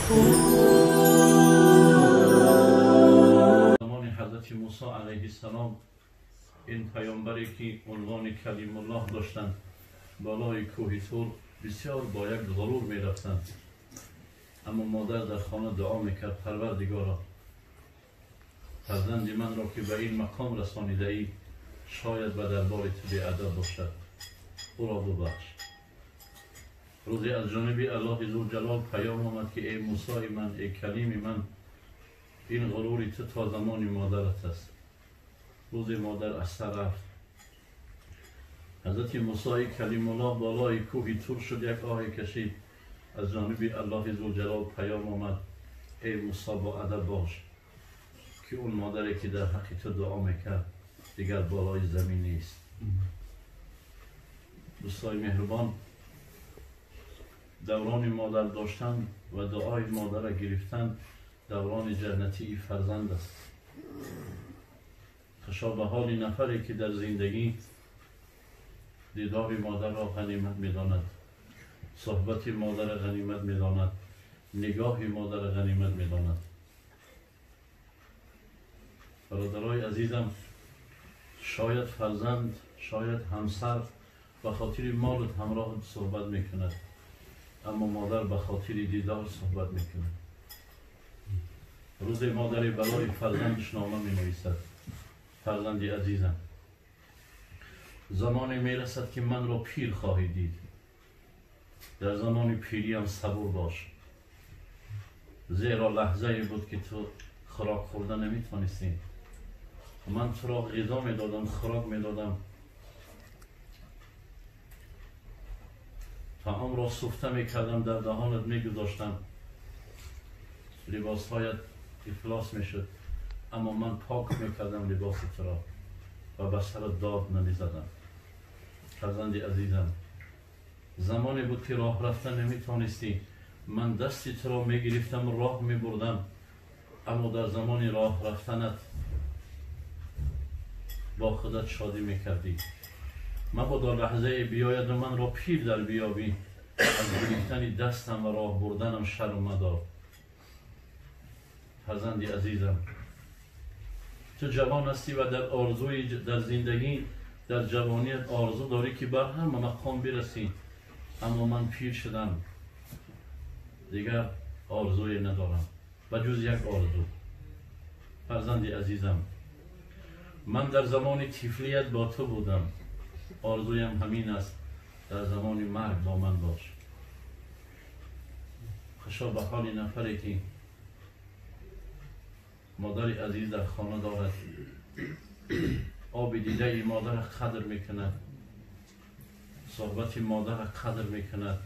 Замони Ҳазрати Мусо алайҳиссалом, ин паёмбаре ки унвони Калимуллоҳ доштанд, болои кӯҳи Тур бисёр бо як ғурур мерафтанд. Аммо модар дар хона дуо мекард: Парвардигоро, фарзанди манро ки ба ин мақом расонидаӣ, шояд ба дарбори ту беадаб бошад, ӯро бубахш. Рӯзе аз ҷониби Аллоҳи Зулҷалол паём омад ки эй Мусои ман, эй калими ман, ин ғурури ту то замони модарат аст. Рӯзе модар аз сар рафт. Ҳазрати Мусои Калимуллоҳ болои кӯҳи Тур шуд, як оҳе кашид. Аз ҷониби Аллоҳи Зулҷалол паём омад: эй Мусо, бо адаб бош, ки он модаре ки дар ҳаққи ту дуо мекард, дигар болои замин нест. Дӯстои меҳрубон, даврони модар доштан ва дуои модарро гирифтан даврони ҷаннатии фарзанд аст. Хушо ба ҳоли нафаре ки дар зиндагӣ дидори модарро ғанимат медонад, суҳбати модарро ғанимат медонад, нигоҳи модарро ғанимат медонад. Бародарои азизам, шояд фарзанд, шояд ҳамсар ба хотири молат ҳамроҳат суҳбат мекунад, аммо модар ба хотири дидор суҳбат мекунад. Рӯзе модаре барои фарзандаш нома менависад: фарзанди азизам, замоне мерасад ки манро пир хоҳӣ дид. Дар замони пириям сабур бош, зеро лаҳзае буд ки ту хӯрок хӯрда наметавонистӣ. Ман туро ғизо медодам, хӯрок медодам, таомро суфта мекардам, дар даҳонат мегузоштам, либосҳоят ифлос мешуд, аммо ман пок мекардам либоси туро ва ба сарат дод намезадам. Фарзанди азизам, замоне буд ки роҳ рафта наметавонистӣ, ман дасти туро мегирифтам, роҳ мебурдам, аммо дар замони роҳ рафтанат бо худат шодӣ мекардӣ. Мабодо лаҳзае биёяду манро пир дар биёбӣ, аз гирифтани дастам ва роҳ бурданам шарм мадор. Фарзанди азизам, ту ҷавон ҳастӣ ва дар орзуи дар зиндагӣ, дар ҷавоният орзу дорӣ ки бар ҳама мақом бирасӣ, аммо ман пир шудам, дигар орзуе надорам ба ҷуз як орзу. Фарзанди азизам, ман дар замони тифлият бо ту будам, орзуям ҳамин аст, дар замони марг бо ман бош. Хушо ба ҳоли нафаре ки модари азиз дар хона дорад, оби дидаи модарро қадр мекунад, суҳбати модарро қадр мекунад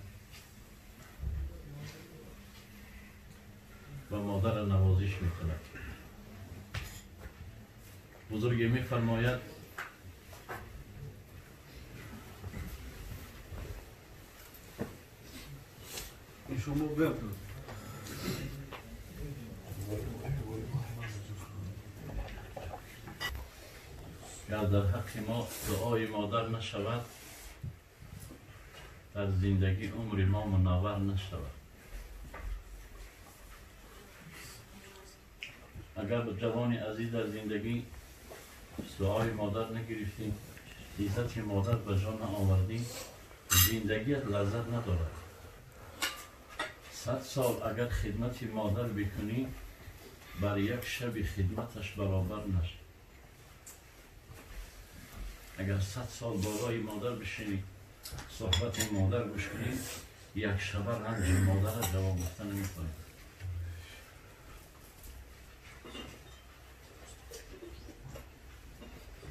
ва модарро навозиш мекунад. Бузурге мефармояд: шумо бепурд. Гар дар ҳаққи мо дуои модар нашавад, дар зиндагӣ умри мо мунаввар нашавад. Агар ҷавони азиз дар зиндагӣ дуои модар нагирифтӣ, иззати модар ба ҷо наовардӣ, зиндагият лаззат надорад. 100 сол агар хидмати модар бикунӣ, бар як шаби хидматаш баробар нашавад. Агар 100 сол болои модар бишинӣ, суҳбати модар гӯш кунӣ, як шаба ранҷи модарро ҷавоб гуфта наметавонӣ.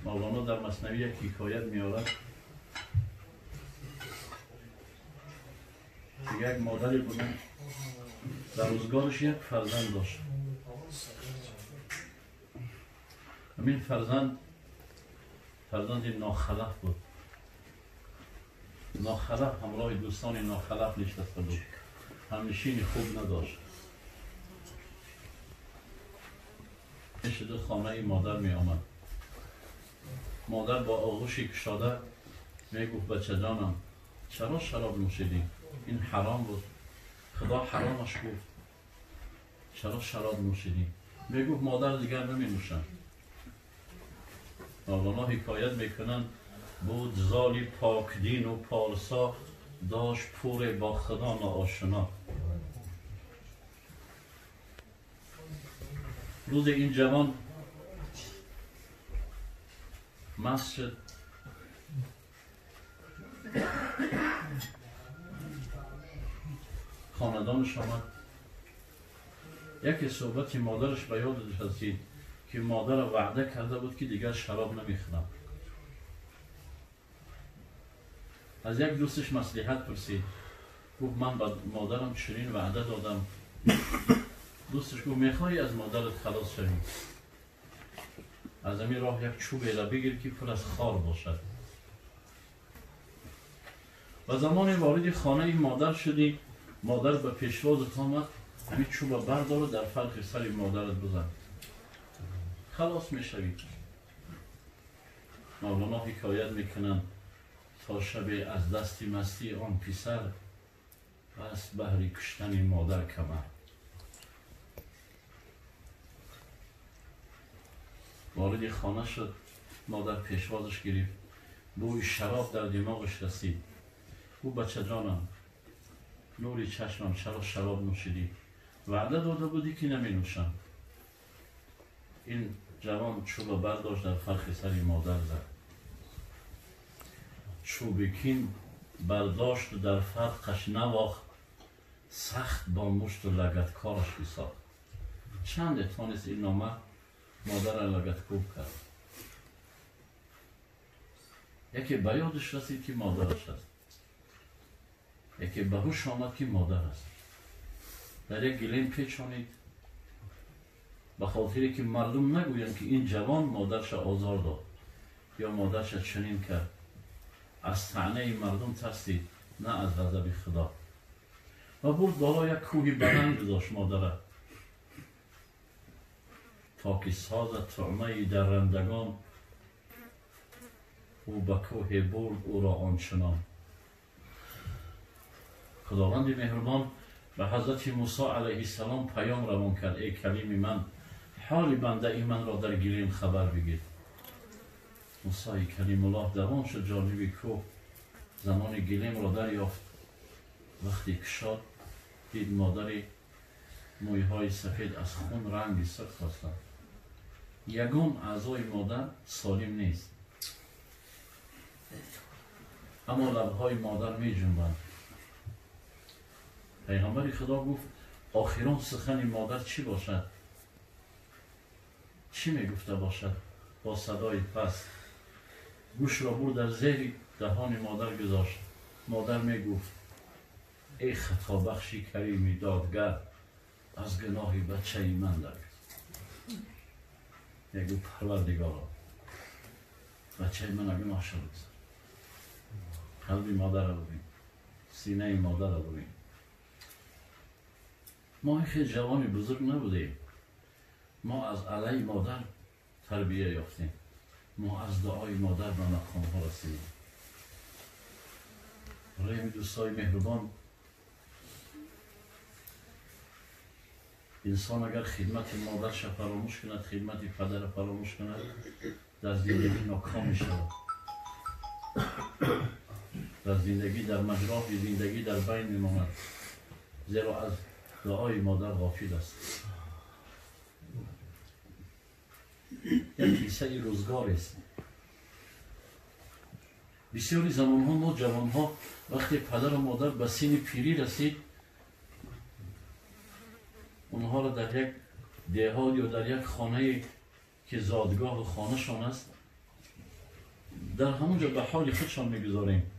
Мавлоно дар Маснавӣ як ҳикоят меорад ки як модаре буда, дар рӯзгораш як фарзанд дошт. Ҳамин фарзанд фарзанди нохалаф буд. Нохалаф ҳамроҳи дӯстони нохалаф нишаста буд, ҳамнишини хуб надошт. Мешуду хонаи модар меомад. Модар бо оғӯши кушода мегуфт: бачаҷонам, чаро шароб нӯшидӣ? Ин ҳаром буд, Худо ҳаромаш гуфт. چرا شراب نوشیدی؟ میگفت مادر دیگر نمی نوشم. مولانا حکایت میکنن بود زالی پاک دین و پارسا، داشت پور با خدا ناآشنا. روز این جوان مست شد، خاندانش آمد. یکی صحبت مادرش به یادش رسید که مادر وعده کرده بود که دیگر شراب نمیخورم. از یک دوستش مصلحت پرسید، گفت من به مادرم چنین وعده دادم. دوستش گفت میخوای از مادرت خلاص شوی؟ از این راه یک چوب را بگیر که پر از خار باشد. و زمان وارد خانه این مادر شدی، مادر به پیشوازت آمد، همین چوب بردار و در فرق سر مادرت بزن، خلاص میشوی. مولانا حکایت میکنن تا شب از دست مستی آن پسر بس بهری کشتن مادر کمر. وارد خانه شد، مادر پیشوازش گرفت، بوی شراب در دماغش رسید. او بچه جانم، نوری چشمم، چرا شراب نوشیدی؟ وعده داده بودی که نمی نوشم. این جوان چوب برداشت در فرق سر مادر زد. چوبکین برداشت و در فرقش نواخت، سخت با مشت و لگدکارش بساخت. چند تانست این نامه مادر را لگدکوب کرد. یکی به یادش رسید که مادرش است، یکی به هوش آمد که مادر است. در یک گلیم پیچانید به خاطری که مردم نگویند که این جوان مادرش آزار داد یا مادرش چنین کرد. از طعنه مردم ترسید، نه از غضب خدا. و برد بالا یک کوهی بلند گذاشت مادره تا که سازد طعمه درندگان. او به کوه برد او را آنچنان. خداوند مهربان به حضرت موسی علیه السلام پیام روان کرد: ای کلیم من، حال بنده ای من را در گلیم خبر بگیر. موسی کلیم الله دوان شد جانب کوه، زمان گلیم را دریافت. وقتی کشاد دید مادری مویهای سفید از خون رنگ سرخ هستند. یگان اعضای مادر سالم نیست، اما لبهای مادر می جنبند. پیغمبر خدا گفت آخران سخن مادر چی باشد؟ چی می گفته باشد؟ با صدای پست گوش را برد در زیر دهان مادر گذاشت. مادر می گفت ای خطا بخشی کریمی دادگر، از گناه بچه من در. میگو پروردگارا، بچه من گناه شد. قلب مادر را ببین، سینه مادر را ببین. ما خیلی جوانی بزرگ نبودیم، ما از علی مادر تربیه یافتیم، ما از دعای مادر به مقام ها رسیدیم. برای دوستای مهربان، انسان اگر خدمت مادرش فراموش کند، خدمت پدر فراموش کند، در زندگی ناکام می شود. در زندگی، در مجرای زندگی در بین می ماند، زیرا از دعای مادر غافل است. یک قصه روزگار است. بسیاری زمانها ما جوانها وقتی پدر و مادر به سن پیری رسید، اونها را در یک دهات یا در یک خانه که زادگاه و خانهشان است، در همونجا به حال خودشان میگذاریم.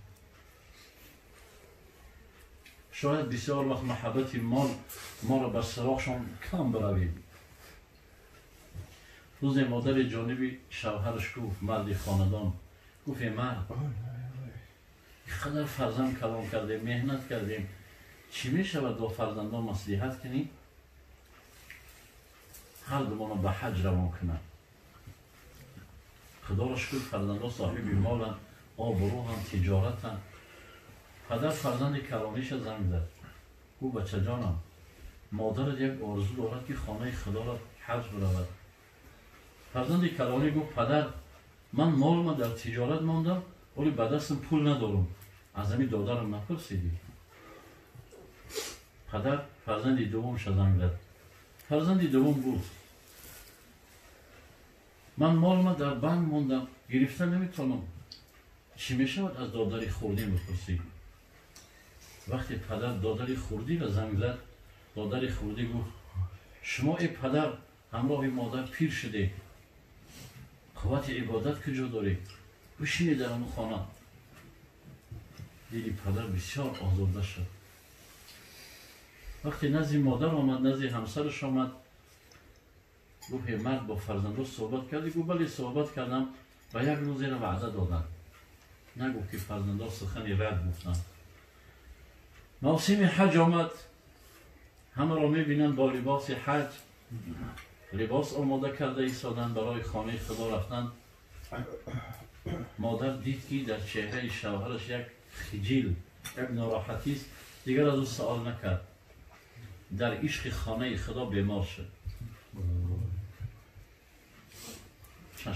شاید بسیار وقت محبت مال ما را بر سراغشان کم برویم. روز مادر جانبی شوهرش گفت، مرد خاندان گفت: ای مرد، اینقدر فرزند کلام کردیم، مهنت کردیم، چی می شود با فرزندان مصلحت کنیم؟ هر دومان به حج روان کنند. خدا را شکر فرزندان صاحب مالن، آبرو هم، تجارت هم. پدر فرزند کلانیش زنگ زد، گفت بچه جانم، Модарат як орзу дорад ки хонаи Худоро ҳаҷ биравад. Фарзанди калонӣ гуфт: падар, ман молма дар тиҷорат мондам, вале ба дастам пул надорам. Аз ҳамин додарам напурсидӣ? Падар фарзанди дуввумша занг зад. Фарзанди дуввум гуфт: ман молма дар банк мондам, гирифта наметавонам. Чӣ мешавад аз додари хурдӣ бипурсӣ? Вақте падар додари хурдиро занг зад, додари хурдӣ гуфт: шумо эй падар ҳамроҳи модар пир шудед, қуввати ибодат куҷо доред? Бишинед дар он хона. Дили падар бисёр озурда шуд. Вақте назди модар омад, назди ҳамсараш омад, гуфт: эй мард, бо фарзандо суҳбат кардӣ? Гуфт: бале, суҳбат кардам ва як рӯзеро ваъда додам. Нагуфт ки фарзандо сухани рад гуфтанд. Мавсими ҳаҷ омад, ҳамаро мебинанд бо либоси ҳаҷ, либос омода карда истоданд барои хонаи Худо рафтан. Модар дид ки дар чеҳраи шавҳараш як хиҷил, як нороҳатист, дигар аз ӯ савол накард. Дар ишқи хонаи Худо бемор шуд.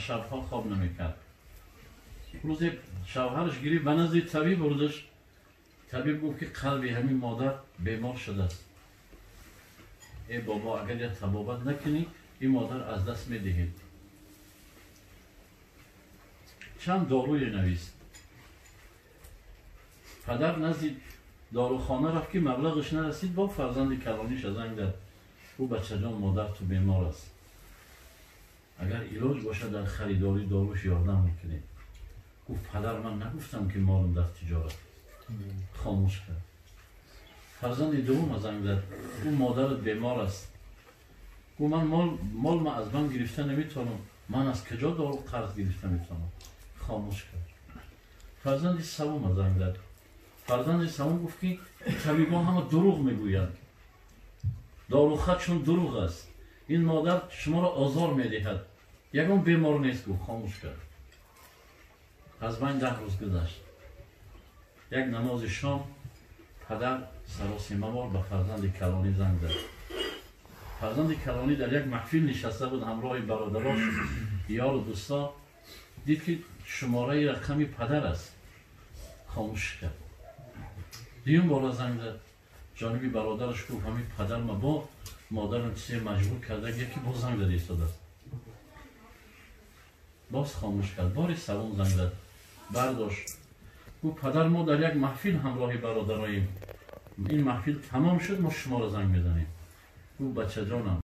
Шабҳо хоб намекард. Рӯзе шавҳараш гирифт ба назди табиб бурдаш. Табиб гуфт ки қалби ҳамин модар бемор шудааст. Эй бобо, агар як табобат накунӣ, ин модар аз даст медиҳед. Чанд доруе навист. Падар назди дорухона рафт ки маблағаш нарасид, бо фарзанди калониша занг зад. Ӯ: бачаҷон, модар ту бемор аст, агар илоҷ бошад дар харидории доруш ёрдам мекунед. Гуфт: падар, ман нагуфтам ки молам дар тиҷорат. Хомӯш кард. Фарзанди дуввума занг зад. Ӯ: модарат бемор аст. Гуфт: ман молма аз банк гирифта наметавонам, ман аз куҷо дору қарз гирифта метавонам? Хомӯш кард. Фарзанди севума занг зад. Фарзанди севум гуфт ки табибон ҳама дурӯғ мегӯянд, дорухат чун дурӯғ аст, ин модар шуморо озор медиҳад, ягон бемор нест. Гуфт, хомӯш кард. Аз байн 10 рӯз гузашт. Як намози шом падар саросимавор ба фарзанди калонӣ занг зад. Фарзанди калонӣ дар як маҳфил нишаста буд ҳамроҳи бародарош, ёру дӯсто. Дид ки шумораи рақами падар аст, хомӯш кард. Дуюм бора занг зад. Ҷониби бародараш гуфт: ҳамин падарма бо модарам чизе маҷбур карда, яке боз занг зада истодааст. Боз хомӯш кард. Бори севум занг зад, бардошт. Гуфт: падар, мо дар як маҳфил ҳамроҳи бародароем, ин маҳфил тамом шуд, мо шуморо занг мезанем. Гуфт: бачаҷонам.